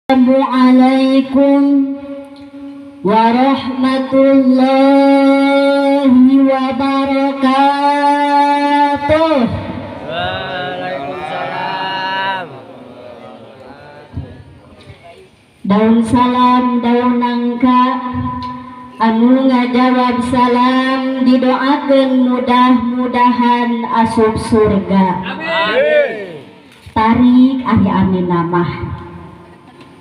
Assalamualaikum warahmatullahi wabarakatuh. Waalaikumsalam. Daun salam, daun nangka, anu ngajawab salam didoakeun mudah-mudahan asup surga. Amin. Tarik ari amin mah.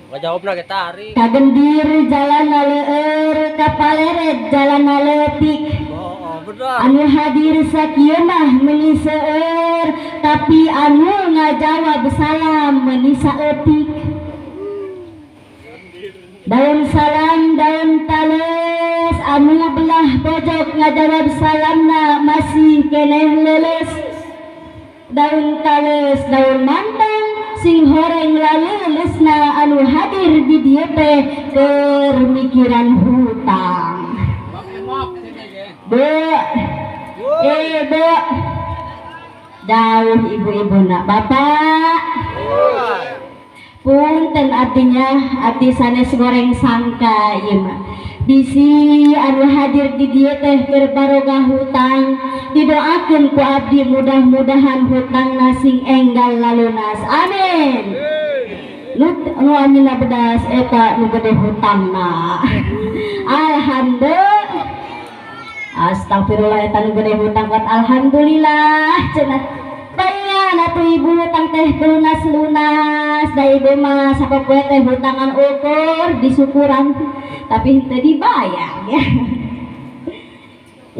Ngajawabna ge tarik. Kagendir jalan leueur, kapaleret jalan leutik. Oh, bener. Anu hadir sakieu mah meuni seueur, tapi anu ngajawab salam meuni saeutik. Daun salam, daun tales, anu belah pojok ngajawab salamna masih keneh leuleus. Daun tales, daun mantang, sing horeng laleuleusna anu hadir di dieu teh keur mikiran hutang. Bu, bu, jauh ibu-ibu nak bapak. Punten artinya abdi sanes goreng sangka ieu mah. Bisi anu hadir di dieu teh keur baroga hutang, didoakeun ku abdi mudah-mudahan hutangna sing enggal lalunas. Amin. Nu amina bedas eta nu gede hutangna. Alhamdulillah. Astagfirullah eta nu gede hutang buat alhamdulillah cenah. Bayan atuh ibu hutang teh lunas-lunas, da ibu mah sapopoe teh hutangan ukur disukuran tapi henteu dibayar ya.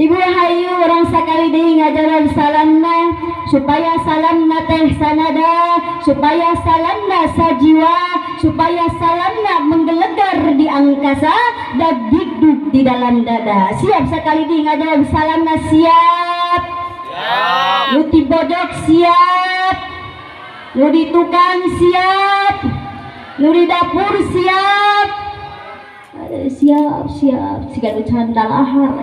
Ibu hayu urang sakali deui ngajawab salamna supaya salamna teh sanada, supaya salamna sajiwa, supaya salamna menggelegar di angkasa dan dikduk di dalam dada. Siap sakali deui ngajawab salamna siap. Nu di pojok siap, nu di tukang siap, nu di dapur siap, siap siap, siga nu can dalahar.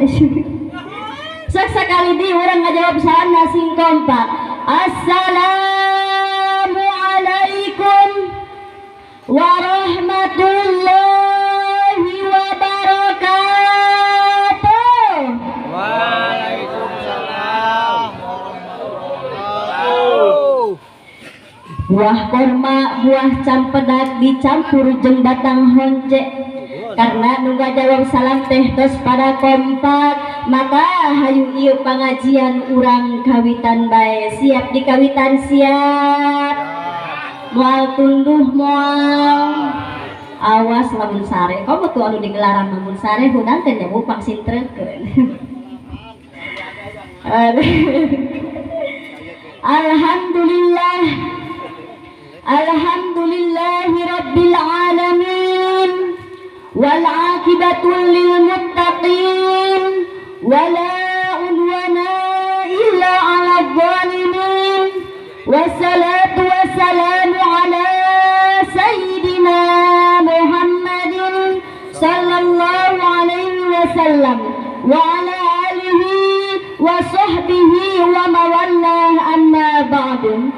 Sok sakali di urang ngajawab salamna sing kompak. Assalamualaikum warahmatullahi wabarakatuh. Waalaikumsalam. Buah korma, buah campedak dicampur jeung batang honce. Karena nu ngajawab salam teh tos pada kompak, maka hayu ieu pangajian urang kawitan bae. Siap dikawitan siap. Moal tunduh moal. Awas lamun sare. Komo tuh anu digelaran lamun sare hudangkeun nya bu pangsintrekeun. Alhamdulillah. Alhamdulillahi rabbil alamin wal aqibatu lil muttaqin wala udwana illa 'alal zalimin wassalatu wassalamu ala sayyidina Muhammadin sallallahu alaihi wasallam wa ala alihi wa sahbihi wa mawallah, amma ba'du.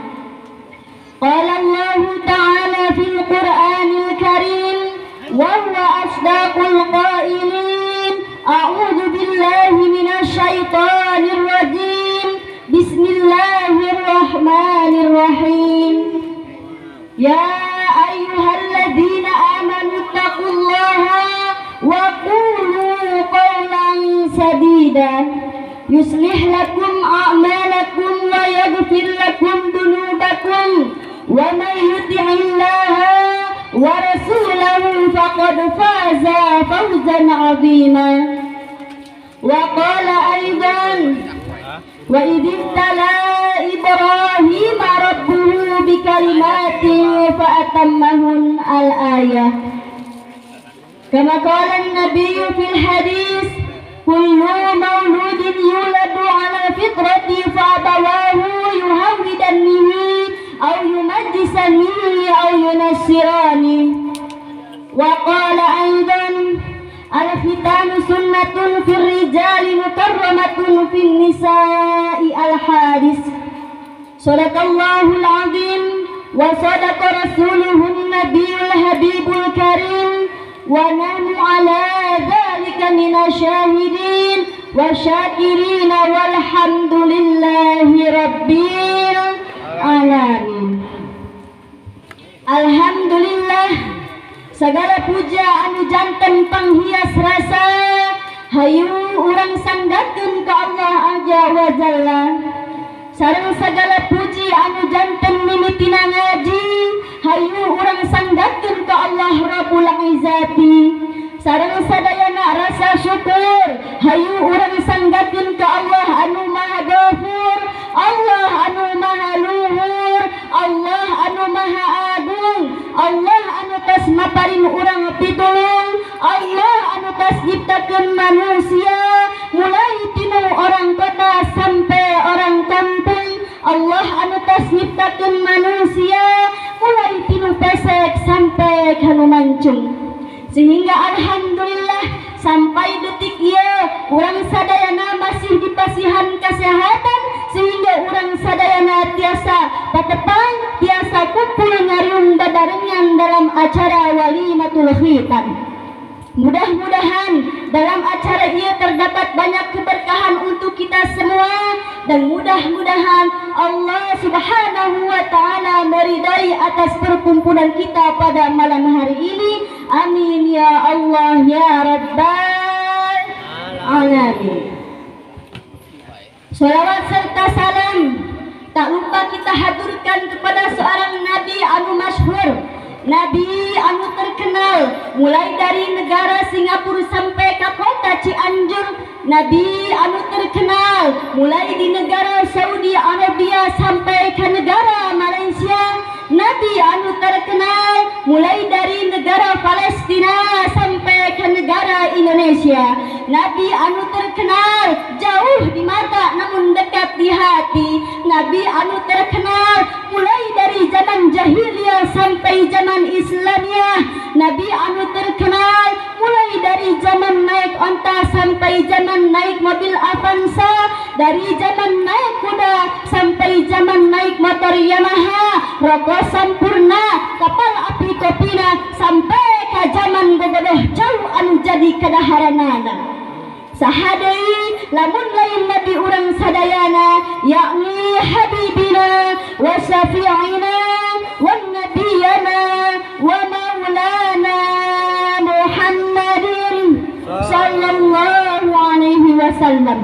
Qala Allah ta'ala fil Qur'anil Karim wa huwa asdaqul qailin, a'udzu billahi minasy syaithanir rajim, bismillahirrahmanirrahim. Ya ayyuhalladzina amanu taqullaha wa qulu qawlan sadida yuslih lakum a'malakum wa yaghfir lakum dunubakum wa may yuti'illaha wa rasulahu faqad faza fawzan 'azima. Wa qala aidan wa idh ibtala Ibrahim rabbuhu bikalimatin fa atammahun al-ayah. Kama qala an-nabiyyu fil hadis, kullu mauludin yuladu ala fitrati fa abawahu yuhawwidanihi aw yumajjisanihi aw yunassirani. Wa qala aidan al-khitanu sunnatun fir rijali mukarramatun fin nisa'i al-hadis. Sadaqallahul azim wa sadaqa rasuluhun nabiyul habibul minasyahidin wa syakirin walhamdulillahi rabbil alamin. Alhamdulillah, segala puja anu janten panghias rasa hayu urang sanggakeun ka Allah Azza wa Jalla. Sareng segala puji anu janten mimitina ngaji hayu urang sanggakeun ka Allah Rabbul Izzati. Sareng sadayana rasa syukur hayu urang sanggakeun ka Allah anu Maha Ghafur, Allah anu Maha Luhur, Allah anu Maha Agung, Allah anu tos maparin urang pitulung, Allah anu tos nyiptakeun manusia mulai tinu orang kota sampai orang kampung, Allah anu tos nyiptakeun manusia mulai tinu pesek sampai kanu mancung. Sehingga alhamdulillah sampai detik ieu urang sadayana masih dipasihan kesehatan, sehingga urang sadayana tiasa patepang, tiasa kumpul ngariung babarengan dalam acara walimatul khitan. Mudah-mudahan dalam acara ini terdapat banyak keberkahan untuk kita semua, dan mudah-mudahan Allah Subhanahu wa Ta'ala meridai atas perkumpulan kita pada malam hari ini. Amin ya Allah ya Rabbal alamin. Salawat serta salam tak lupa kita haturkan kepada seorang nabi anu masyhur, nabi anu terkenal mulai dari negara Singapura sampai ke kota Cianjur, nabi anu terkenal mulai di negara Saudi Arabia sampai ke negara Malaysia, nabi anu terkenal mulai dari negara Palestina sampai ke negara Indonesia, nabi anu terkenal jauh di mata namun dekat di hati, nabi anu terkenal mulai dari zaman jahiliyah sampai zaman Islamiyah, nabi anu terkenal mulai dari zaman naik onta sampai zaman naik mobil Avanza, dari zaman naik kuda sampai zaman naik motor Yamaha, rokok Sampurna, kapal api Kopina, sampai ke zaman gogodoh jauh anu jadi kadaharanana. Sahadei lamun lain nabi urang sadayana, yakni habibina wa syafi'ina wa nabiyana wa maulana Muhammadin sallallahu alaihi wasallam.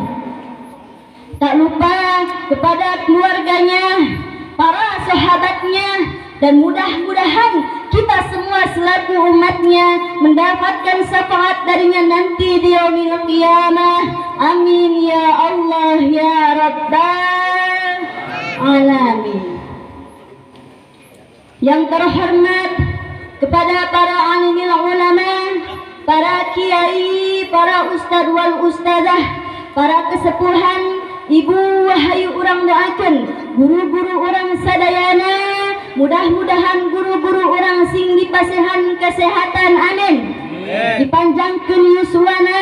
Tak lupa kepada keluarganya, para sahabatnya, dan mudah-mudahan kita semua selaku umatnya mendapatkan syafaat darinya nanti di yaumil qiyamah. Amin ya Allah ya Rabbal alamin. Yang terhormat kepada para alimil ulama, para kiai, para ustad wal ustazah, para kesepuhan, ibu wahyu urang doakeun guru-guru urang sadayana, mudah-mudahan guru-guru urang sing dipasihan kesehatan, amin. Dipanjangkeun yuswana,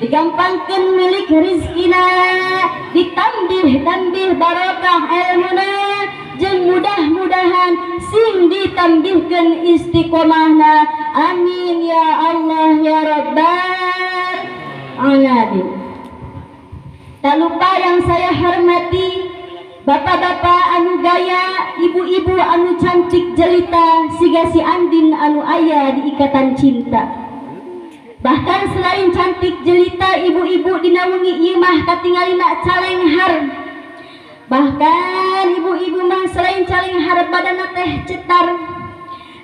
digampangkeun milik rizkina, ditambih-tambih barokah ilmuna, jeung mudah-mudahan sing ditambihkeun istiqomahna. Amin ya Allah ya Rabbal alamin. Tak lupa yang saya hormati bapak-bapak anu gaya, ibu-ibu anu cantik jelita, siga si Andin anu aya di ikatan cinta. Bahkan selain cantik jelita, ibu-ibu dina wengi ieu mah katingalina calenghar. Bahkan ibu-ibu mah selain calenghar badanna teh cetar.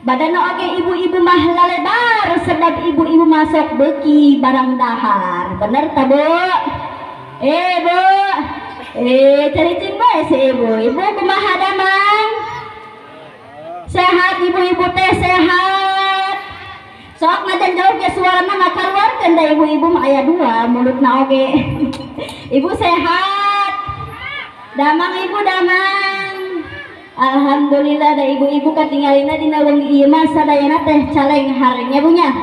Badanna oge ibu-ibu mah lalebar sebab ibu-ibu masuk beuki barang dahar. Bener ta, Bu? Bu, caricing bae si ibu. Ibu kumaha damang? Sehat ibu-ibu teh sehat. Sok ngajan jauh ge suarana mah kaluarkeun da ibu-ibu mah aya dua mulutna oge. Ibu sehat. Damang ibu damang. Alhamdulillah da ibu-ibu katingalina dina wengi ieu mah sadayana teh calenghar nya Bu nya.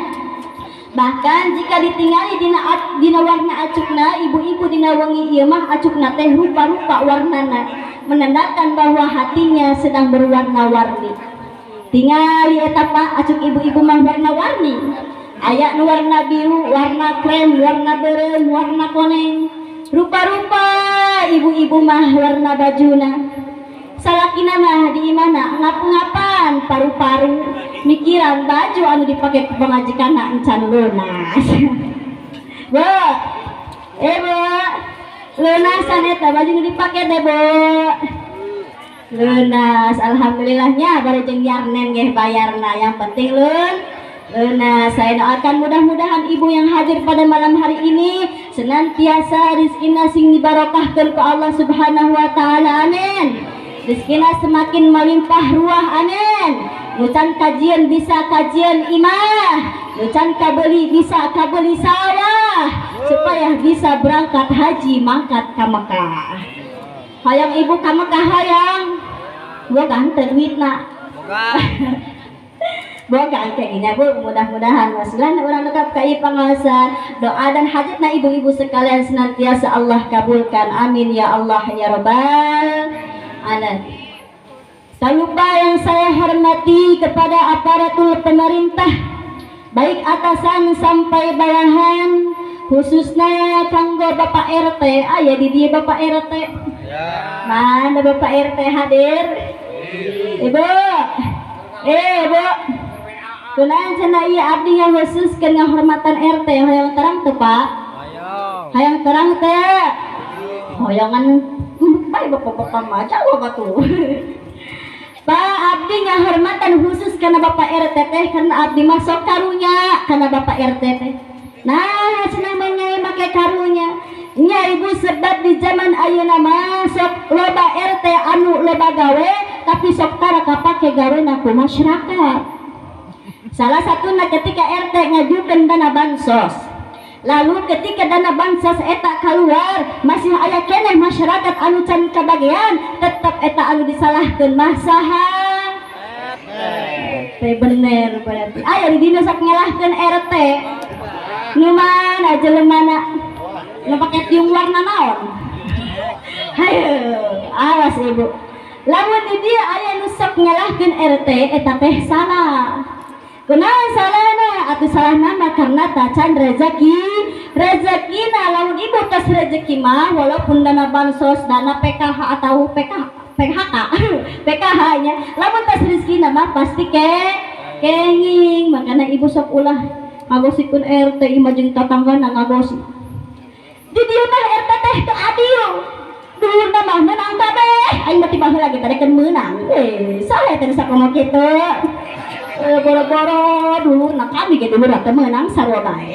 Bahkan jika ditingali dina warna acukna, ibu-ibu dina wengi ieu mah acukna teh rupa-rupa warnana, menandakan bahwa hatinya sedang berwarna-warni. Tingali eta Pak, acuk ibu-ibu mah warna-warni. Aya nu warna biru, warna krem, warna beureum, warna koneng. Rupa-rupa ibu-ibu mah warna bajuna. Salakina mah di imahna ngap-ngapan paru-paru mikiran baju anu dipake ku pamajikanna encan lunas. Bu, Bu, lunasan eta baju nu dipake teh, Bu. Lunas, alhamdulillahnya baru jeung yarnen ge bayarna. Yang penting lunas. Saya doakan mudah-mudahan ibu yang hadir pada malam hari ini senantiasa rizkina sing dibarokahkeun ku Allah Subhanahu wa taala. Amin. Rizkina semakin melimpah ruah. Amin. Nu can kajian bisa kajian imah, nu can kabeli bisa kabeli sawah, supaya bisa berangkat haji mangkat ka Mekah. Hayang ibu ka Mekah hayang. Boga henteu duitna. Boga. Boga engke nya Bu, mudah-mudahan wasilah urang lengkap ka ieu pangaosan. Doa dan hajatna ibu-ibu sekalian senantiasa Allah kabulkan. Amin ya Allah ya rabbal alamin. Tak lupa yang saya hormati kepada aparatur pemerintah, baik atasan sampai bawahan, khususnya kanggo Bapak RT. Aya di dieu Bapak RT. Ya. Mana Bapak RT hadir? Ibu. Bu. Kunaon cenah ieu abdi ngakhususkeun ngahormatan RT, hoyong terang teu Pak? Hoyong. Hoyong terang teu? Hoyongan bae bapak-bapak mah jauh atuh. Pak, abdi ngahormatan khusus karena Bapak RT teh, karena abdi masuk karunya karena Bapak RT teh. Nah, cenah mah make karunya. Nya ibu, sebab di zaman ayeuna mah sok loba RT anu loba gawe tapi sok tara kapake gawena ku masyarakat. Salah satuna ketika RT ngajukeun dana bansos. Lalu ketika dana bansos eta keluar masih aya keneh masyarakat anu can kabagian, tetep eta anu disalahkeun mah saha? RT. Bener berarti. Aya di dieu sok nyalahkeun RT. Nu mana jelemana? Nu pake tiung warna naon? Hayo, awas ibu. Lamun di dieu aya nu sok nyalahkeun RT eta teh salah. Kunaon salahna? Atuh salahna mah karena tacan rezeki. Rezekina lamun ibu tos rezeki mah walaupun dana bansos, dana PKH atau PKH, PKH nya, lamun tos rezekina mah pasti kenging. Makana ibu sok ulah ngagosipkeun RT imah jeung tatanggana ngagosip. Di dieu mah RT teh teu adil. Dulurna mah meunang kabeh, aing mah ti baheula ge tarekeun meunang. Saha eta nu sakomo kitu? Boro-boro dulurna kami ge dulurna teh meunang sarua bae.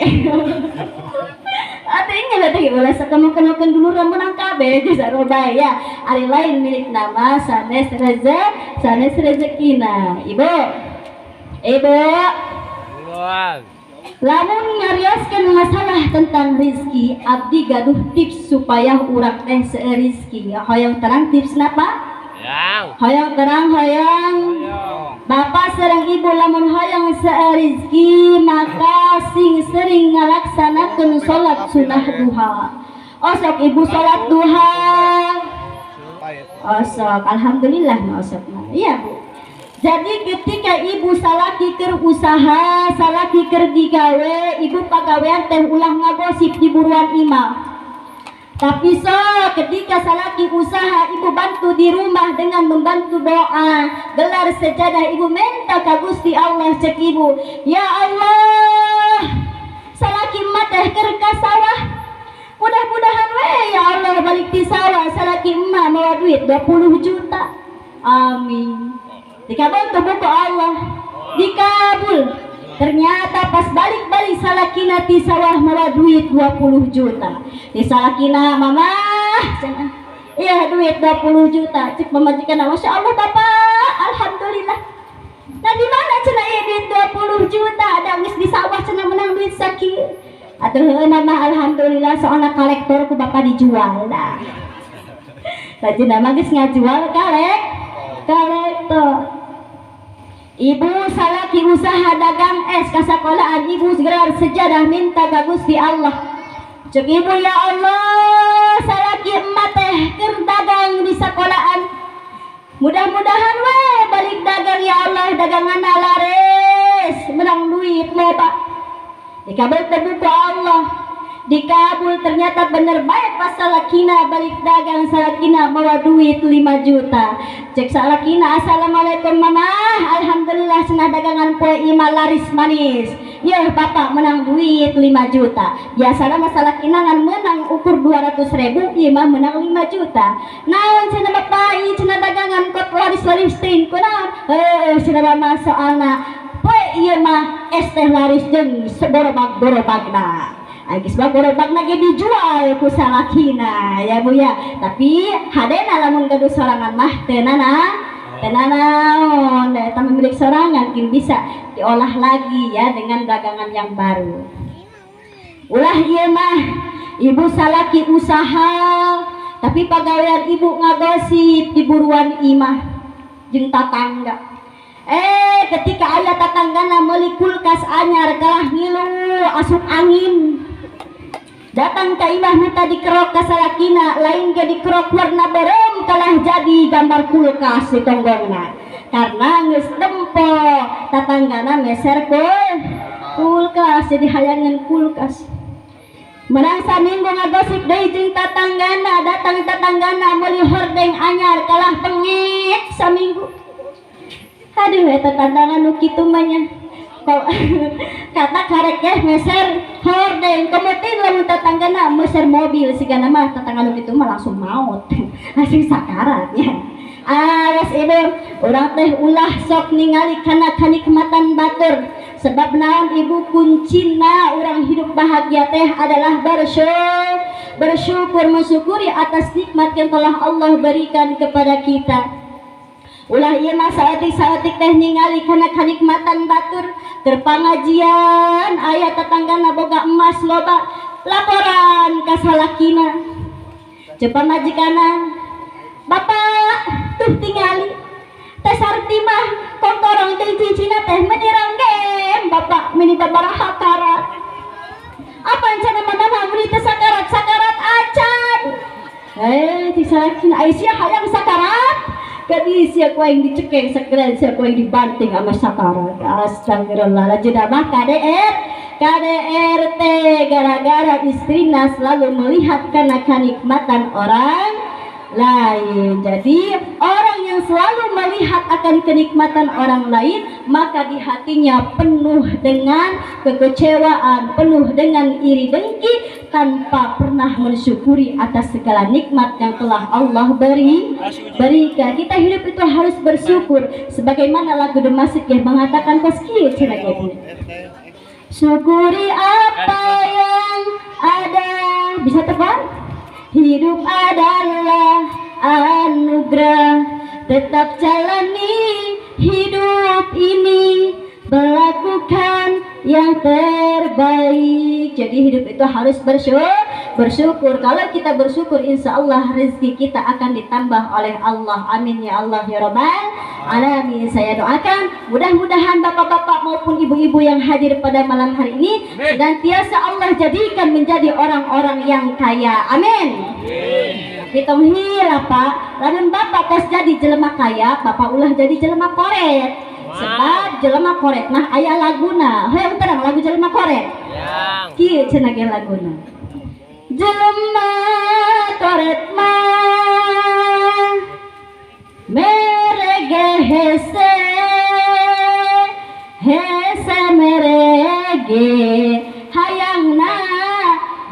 Atuh ingat teh ulah sakomo-komokeun dulurna meunang kabeh ge sarua bae ya. Ari lain milik nama sanes rezek, sanes rezekina. Ibu. Ibu. Lamun ngarioskeun masalah tentang rizki, abdi gaduh tips supaya urang teh seueur rizki. Hoyong terang tips napa? Hoyong. Hoyong terang hoyong. Bapak sareng ibu lamun hoyong seueur rizki maka sing sering ngalaksanakeun salat sunah duha. Osok ibu salat duha. Osok, alhamdulillah mah osok mah. Iya Bu. Jadi ketika ibu salaki keur usaha, salaki keur digawe, ibu pagawean teh ulah ngagosip di buruan imah. Tapi so ketika salaki usaha, ibu bantu di rumah dengan membantu doa, gelar sejadah ibu minta ka Gusti Allah, cek ibu, ya Allah, salaki mah teh keur ka sawah, mudah-mudahan we ya Allah balik di sawah salaki emak mawa duit 20 juta. Amin. Dikabul tuh buku Allah, dikabul. Ternyata pas balik-balik salakina ti sawah mawa duit 20 juta. Di salakina mama, iya duit 20 juta. Cek pamajikan, Masya Allah bapak, alhamdulillah. Nah di mana cenah ieu duit 20 juta? Ada geus di sawah cenah menang duit sakieu. Atuh heueuh mama alhamdulillah soalna kolektor ku bapak dijual dah. Lajeng mah geus ngajual kolektor. Ibu salaki usaha dagang es kasakolaan, ibu gelar sejadah minta ka Gusti Allah. Cek ibu, ya Allah, salaki emak teh keur dagang di sekolahan. Mudah-mudahan we balik dagang ya Allah, dagangan laris, menang duit loba. Dikabul teu ku Allah? Dikabul. Ternyata bener baik, pas salakina balik dagang, salakina bawa duit 5 juta. Cek salakina, "Assalamualaikum mama, alhamdulillah cenah dagangan poe ima laris manis ya, bapak menang duit 5 juta." Biasanya mah salakina ngan menang ukur 200 ribu, ieu mah menang 5 juta. "Naon cenah bapak, ieu cenah dagangan kok laris-laris teuing, kunaon?" "Heuh cenah mama, soalna poe ieu mah es teh laris jeung seborobag-borobagna." Agis mah gorobagna ge dijual ku salakina ya Bu ya. Tapi hadena lamun gaduh sorangan mah teu nana teu nanaon, da eta milik sorangan mungkin bisa diolah lagi ya dengan dagangan yang baru. Ulah ieu mah ibu salaki usaha, tapi pagawean ibu ngagosip di buruan imah jeung tatangga. Ketika aya tatanggana meuli kulkas anyar, kalah ngilu asup angin, datang ka imah minta dikerok ka salakina. Lain ge dikerok warna beureum, kalah jadi gambar kulkas di tonggongna karena geus tempo tatanggana meser kulkas, jadi hayangan kulkas. Menang saminggu ngagosip deui jeung tatanggana. Datang tatanggana meuli hordeng anyar, kalah pengek saminggu. Aduh, eta tantangan nu kitu mah nya. Kok kata karek ge meser hordeng, kemudian lamun tatanggana meser mobil, sigana mah tetangga nu kitu mah langsung maut, langsung sakarat ya. Awas ibu, urang teh ulah sok ningali kana kanikmatan batur. Sebab naon ibu, kuncina urang hidup bahagia teh adalah bersyukur, bersyukur, mensyukuri atas nikmat yang telah Allah berikan kepada kita. Ulah ieu mah saeutik-saeutik teh ningali kana kanikmatan batur. Keur pangajian aya tetanggana boga emas loba, laporan ka salakina. Ceuk pamajikanna, "Bapak, tuh tingali teh Sarti mah kongkorong jeung cincina teh meuni ranggem, bapak meni babaraha karat." "Apa cenah mana meuni teh sakarat sakarat acan." Eh, ti salakina, "Ai sia hayang sakarat? Kadi sia ku aing dicekeng sekalian, sia ku aing dibanting sama sakarat." Astagfirullahaladzim, mah KDR KDRT gara-gara istrina selalu melihat karena kenikmatan orang lain. Jadi orang yang selalu melihat akan kenikmatan orang lain, maka di hatinya penuh dengan kekecewaan, penuh dengan iri dengki, tanpa pernah mensyukuri atas segala nikmat yang telah Allah berikan. Kita hidup itu harus bersyukur. Sebagaimana lagu D'Masiv yang mengatakan kos kieu cenah ge. Syukuri apa yang ada. Bisa tepat? Hidup adalah anugerah. Tetap jalani hidup ini, melakukan yang terbaik. Jadi hidup itu harus bersyukur. Kalau kita bersyukur, insya Allah rezeki kita akan ditambah oleh Allah. Amin ya Allah ya Rabbal alamin. Saya doakan mudah-mudahan bapak-bapak maupun ibu-ibu yang hadir pada malam hari ini senantiasa Allah jadikan menjadi orang-orang yang kaya. Amin. Tapi tong hilap Pak, lamun bapak tos jadi jelema kaya, bapak ulah jadi jelema koret. Sebab jelema koret mah aya laguna. Hoyong terang lagu jelema koret? Yang. Kieu cenah ge laguna. Jelema koret mah mere ge hese, hese mere ge hayangna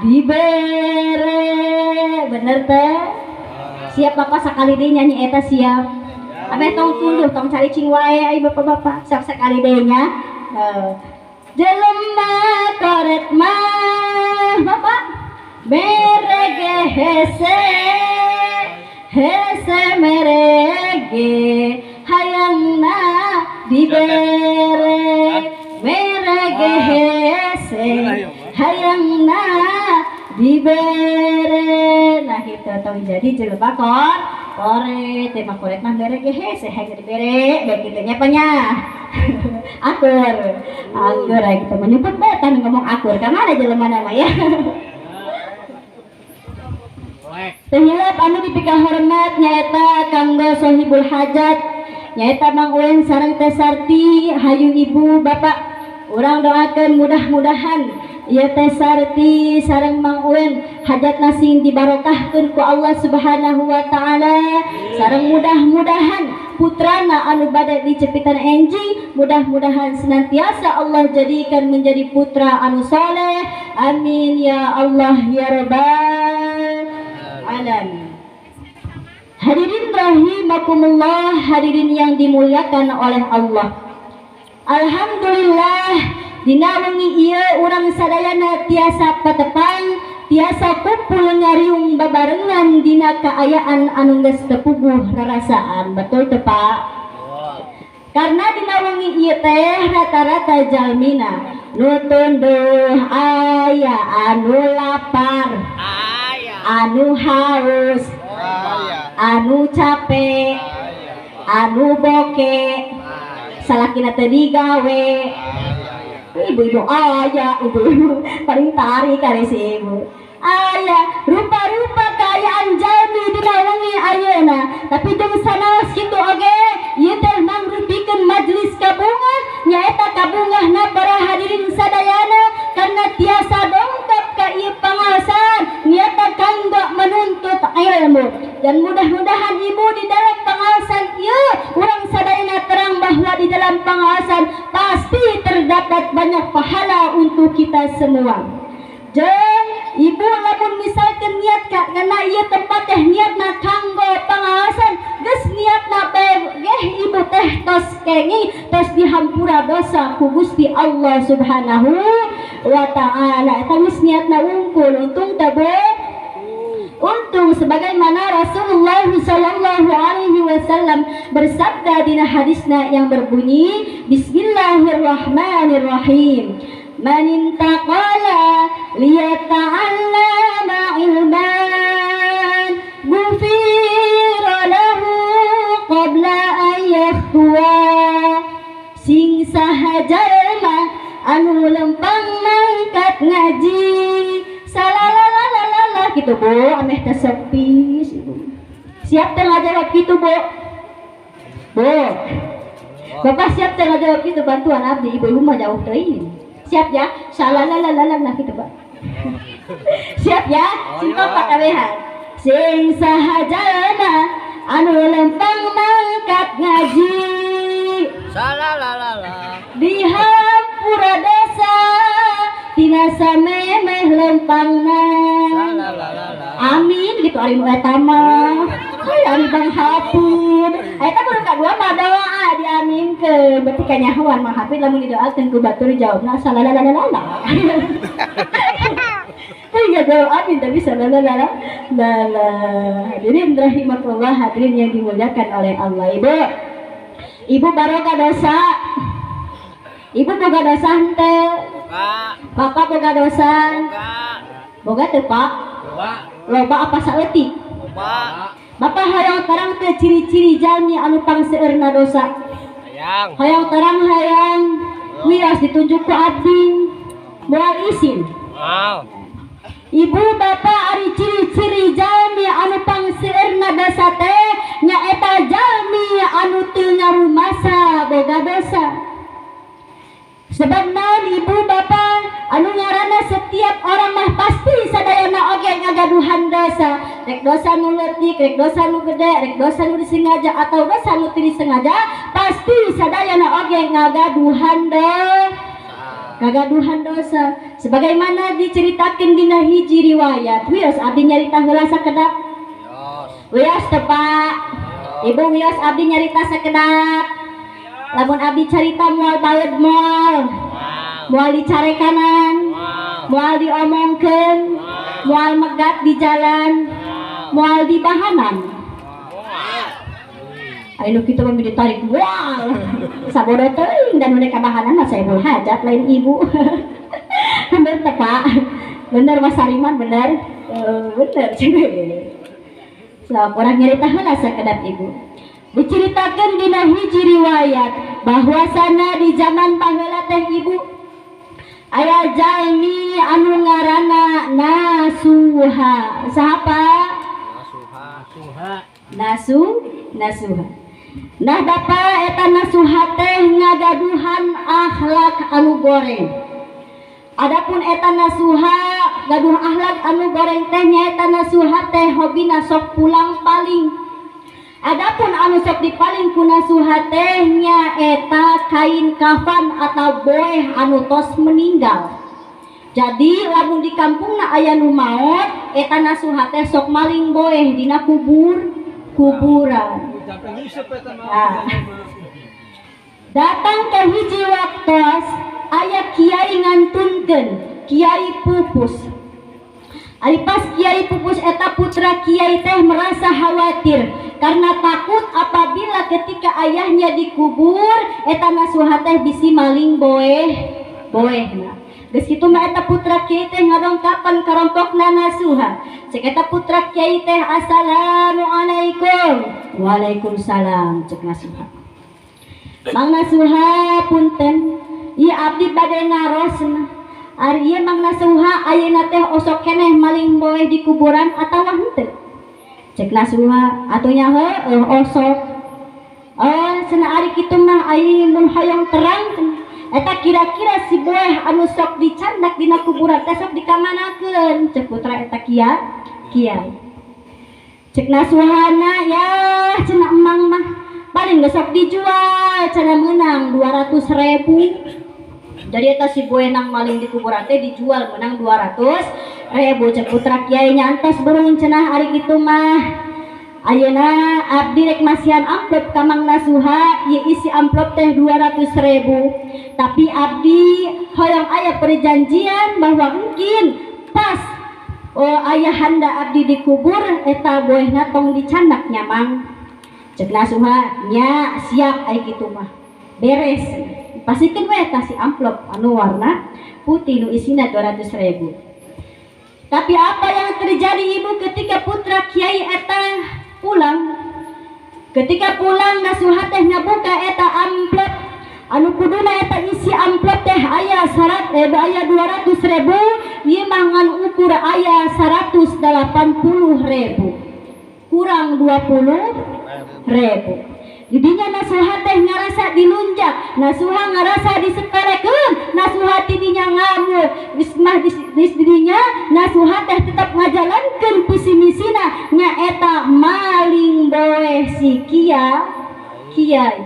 dibere. Bener teh? Siap bapak sakali deui nyanyi eta, siap? Abeh tong tunduh, tong caricing wae ai bapak-bapak. Sok sakali deui nya. Heuh. Jelema koret mah bapak mere ge hese, hese mere ge hayangna dibere, mere ge hese hayangna dibere. Nah gitu, tong jadi jelema koret, tema koret mah mere ge hese hayang dibere, baik kitu nya nya. Akur, akur gitu menyebut betan ngomong akur karena ada jelema nama ya. Teu hilap anu dipikahormat nyaeta kanggo sohibul hajat, nyaeta Mang Ulen sareng Teh Sarti. Hayu ibu bapak, urang doakeun mudah-mudahan Ieu teh Sarti sareng Mang Uwen hajatna sing dibarokahkeun ku Allah Subhanahu wa taala. Sareng mudah-mudahan putrana anu bade dicepitan enjing mudah-mudahan senantiasa Allah jadikan menjadi putra anu soleh. Amin ya Allah ya rabbal alamin. Hadirin rahimakumullah, hadirin yang dimuliakan oleh Allah. Alhamdulillah dina wengi ieu urang sadayana tiasa patepang, tiasa kumpul ngariung babarengan dina kaayaan anu geus teu puguh rarasaan. Betul teu Pak? Karena dina wengi ieu teh rata-rata jalmina nu tunduh aya, anu lapar, anu haus, anu capek, anu boke, salakina teu digawe. Ibu-ibu aya, ibu-ibu paling tarik kali si ibu. Aya rupa-rupa kaayaan jalmi dina wengi ayeuna, tapi jeung sanaos kitu oge ieu teh mangrupikeun majelis kabungah, nyaeta kabungahna para hadirin sadayana karena tiasa dongkap ka ieu pangaosan nyaeta kanggo menuntut ilmu. Dan mudah-mudahan ibu di dalam pengaosan ieu urang sadayana terang bahwa di dalam pengaosan pasti terdapat banyak pahala untuk kita semua. Jeung ibu lamun misalkan niat ka ngana ieu tempat teh niatna kanggo pengaosan, geus niatna bae geh ibu teh tos kengi tos dihampura dosa ku Gusti Allah Subhanahu wa taala. Eta geus niatna unggul, untung teh Bu. Untung sebagaimana Rasulullah sallallahu alaihi wasallam bersabda dina hadisna yang berbunyi Bismillahirrahmanirrahim. Man intaqala liyata'allama ilman ghufira lahu qabla an yakhtuwa. Sing saha jalma anu lempang mangkat ngaji salalalalala gitu Bu, ameh teh sepi ibu. Siap teh ngajawab gitu Bu? Bu. Bapak siap teh ngajawab gitu, bantuan abdi ibu-ibu mah jauh teuing. Siap ya? Salalalalala nah gitu Pak. Siap ya? Sing kompak kabehan. Sing saha jalma anu lempang mangkat ngaji salalalalala dihampura dosa tina samemeh lempangna. Amin gitu ari nu eta mah. Ay ari Bang Hafid. Eta baru kadua mah doa diaminkeun. Berarti kanyahoan Mang Hafid lamun didoakeun ku batur jawabna salalalalala. Iya jawab amin tapi salalalalala. Hadirin rahimakumullah, hadirin yang dimuliakan oleh Allah. Ibu, ibu barokah dosa. Ibu boga dosa henteu? Bapak boga dosa? Boga teu Pak? Loba apa saeutik? Bapak hayang terang teu ciri-ciri jalmi anu pangseueurna dosa? Hayang. Hayang terang hayang wios ditunjuk ku abdi moal isin. Ibu bapak ari ciri-ciri jalmi anu pangseueurna dosa teh nyaeta jalmi anu teu ngarumasa boga dosa. Sebab naon ibu bapak anu ngaranna setiap orang mah pasti sadayana oge ngagaduhan dosa. Rek dosa nu leutik, rek dosa nu gede, rek dosa nu disengaja atau dosa nu teu disengaja, pasti sadayana oge ngagaduhan ngagaduhan dosa. Sebagaimana diceritakeun dina hiji riwayat, wios abdi nyarita heula sakedap. Wios teu Pak? Ibu wios abdi nyarita sakedap. Lamun abdi carita moal baeud moal, moal dicarekanan, moal diomongkeun, moal megat di jalan, moal dibahanan. Ayo kita mah ditarik moal. Sabodo teuing dan mereka bahanan mah saebul hajat lain ibu. Bener teh Pak? Bener Mas Sariman bener? Bener cenah. Sok urang nyarita heula sakedap ibu. Diceritakan dina hiji riwayat bahwasana di zaman baheula teh ibu aya jalmi anu ngaranna Nasuha. Saha Pak? Nasuha. Nasuha. Nah bapak eta Nasuha teh ngagaduhan akhlak anu goreng. Adapun eta Nasuha gaduh akhlak anu goreng teh nyaeta Nasuha teh hobina sok pulang paling. Adapun anu sok dipaling ku Nasuha teh nyaeta kain kafan atau boeh anu tos meninggal. Jadi lamun di kampungna aya nu maot, eta Nasuha teh sok maling boeh dina kuburan. Nah. Datang ke hiji waktos aya kiai ngantunkeun, Kiai Pupus. Ari pas Kiai Pupus eta putra kiai teh merasa khawatir karena takut apabila ketika ayahnya dikubur eta Nasuha teh bisi maling boehna. Geus kitu mah eta putra kiai teh ngadongkapan karompokna Nasuha. Cek eta putra kiai teh, "Assalamualaikum." "Waalaikumsalam," cek Nasuha. "Mang Nasuha, punten, ieu abdi bade naros. Ari ieu Mang Nasuha ayeuna teh osok keneh maling boeh di kuburan atawa henteu?" Cek Nasuha, "Atuh nya heueuh osok." "Oh, cenah ari kitu mah ari mun hoyong terang eta kira-kira si boeh anu sok dicandak dina kuburan teh sok dikamanakeun?" cek putra eta kiai. Cek Nasuhana, "Ya cenah emang mah paling geus sok dijual cenah meunang 200.000." Jadi eta si boeh nang maling di kuburan teh dijual menang 200.000. Cek putra kiai, "Nyantos burung cenah ari kitu mah. Ayeuna abdi rek masihan amplop ka Mang Nasuha, ieu isi amplop teh 200.000. Tapi abdi hoyong aya perjanjian bahwa mungkin pas ayahanda abdi dikubur eta boehna tong dicandak nya, Mang." Cek Nasuha, "Nya siap ai kitu mah. Beres." Pasikeun we eta si amplop anu warna putih nu isina 200.000. Tapi apa yang terjadi, Ibu, ketika putra kiai eta pulang? Ketika pulang, Nasuha teh ngabuka eta amplop anu kuduna eta isi amplop teh aya aya 200.000, ieu mah ngan ukur aya 180.000. Kurang 20.000. Didinya Nasuha teh ngarasa dilunjak, Nasuha ngarasa disepelekeun, Nasuha tidinya ngamuk. Geus mah geus didinya Nasuha teh tetap ngajalankeun visi misina nyaeta maling boeh si kiai.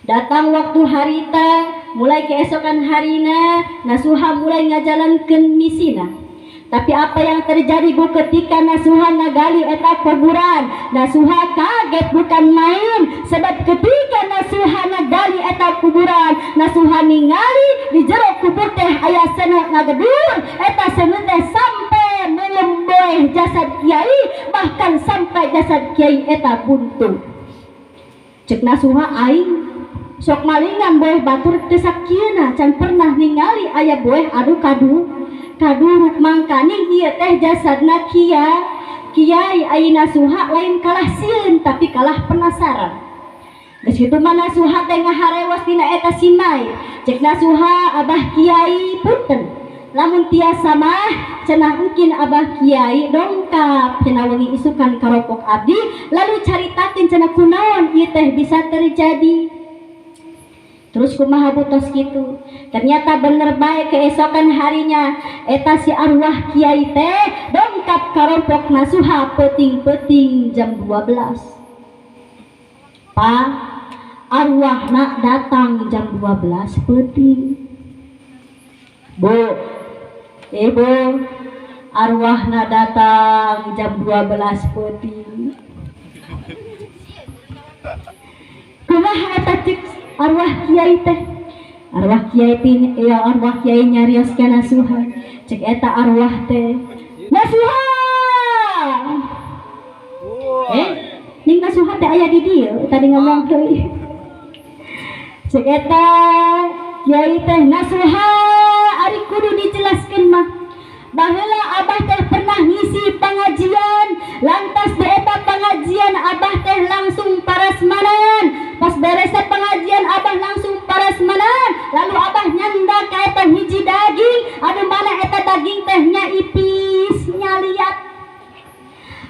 Datang waktu harita, mulai keesokan harina, Nasuha mulai ngajalankeun misina. Tapi apa yang terjadi, Bu, ketika Nasuha ngagali eta kuburan? Nasuha kaget bukan main, sebab ketika Nasuha ngagali eta kuburan, Nasuha ningali di jero kubur teh aya seuneu ngagedur, eta seuneu teh sampai melemboeh jasad kiai, bahkan sampai jasad kiai eta buntung. Cek Nasuha, "Aing sok malingan boeh batur teu sakieuna, can pernah ningali aya boeh anu kaduruk, mangkaning ieu teh jasadna kiai." Ai Nasuha lain kalah sieun, tapi kalah penasaran. Geus kitu mah Nasuha teh ngaharewos dina eta si mayit. Cek Nasuha, "Abah Kiai, punten, lamun tiasa mah cenah mungkin Abah Kiai dongkap cenah wengi isukan karopok abdi, lalu caritakeun cenah kunaon ieu teh bisa terjadi." Terus kumaha, Bu, tos kitu? Ternyata bener bae, keesokan harinya eta si arwah kiai teh dongkap karompok Nasuha peuting-peuting jam 12. Pak, arwahna datang jam 12 peuting. Bu, Ibu, arwahna datang jam 12 peuting. Kumaha eta cek arwah kiai teh? Arwah kiai pin ya, arwah kiai nyarios ka Nasuha. Cek eta arwah teh, "Nasuha!" Eh, ning Nasuha teh aya di dieu tadi ngomong teh. Cek eta kiai teh, "Nasuha, ari kudu dijelaskeun mah, baheula Abah teh pernah ngisi pengajian, lantas di eta pengajian Abah teh langsung parasmanan. Pas beresnya pengajian Abah langsung parasmanan, lalu Abah nyanda ka eta hiji daging anu mana eta daging teh nya ipis nya liat.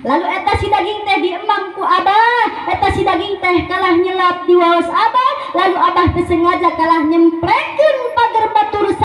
Lalu eta si daging teh diemam ku Abah, eta si daging teh kalah nyelap di waos Abah, lalu Abah teh sengaja kalah nyemplek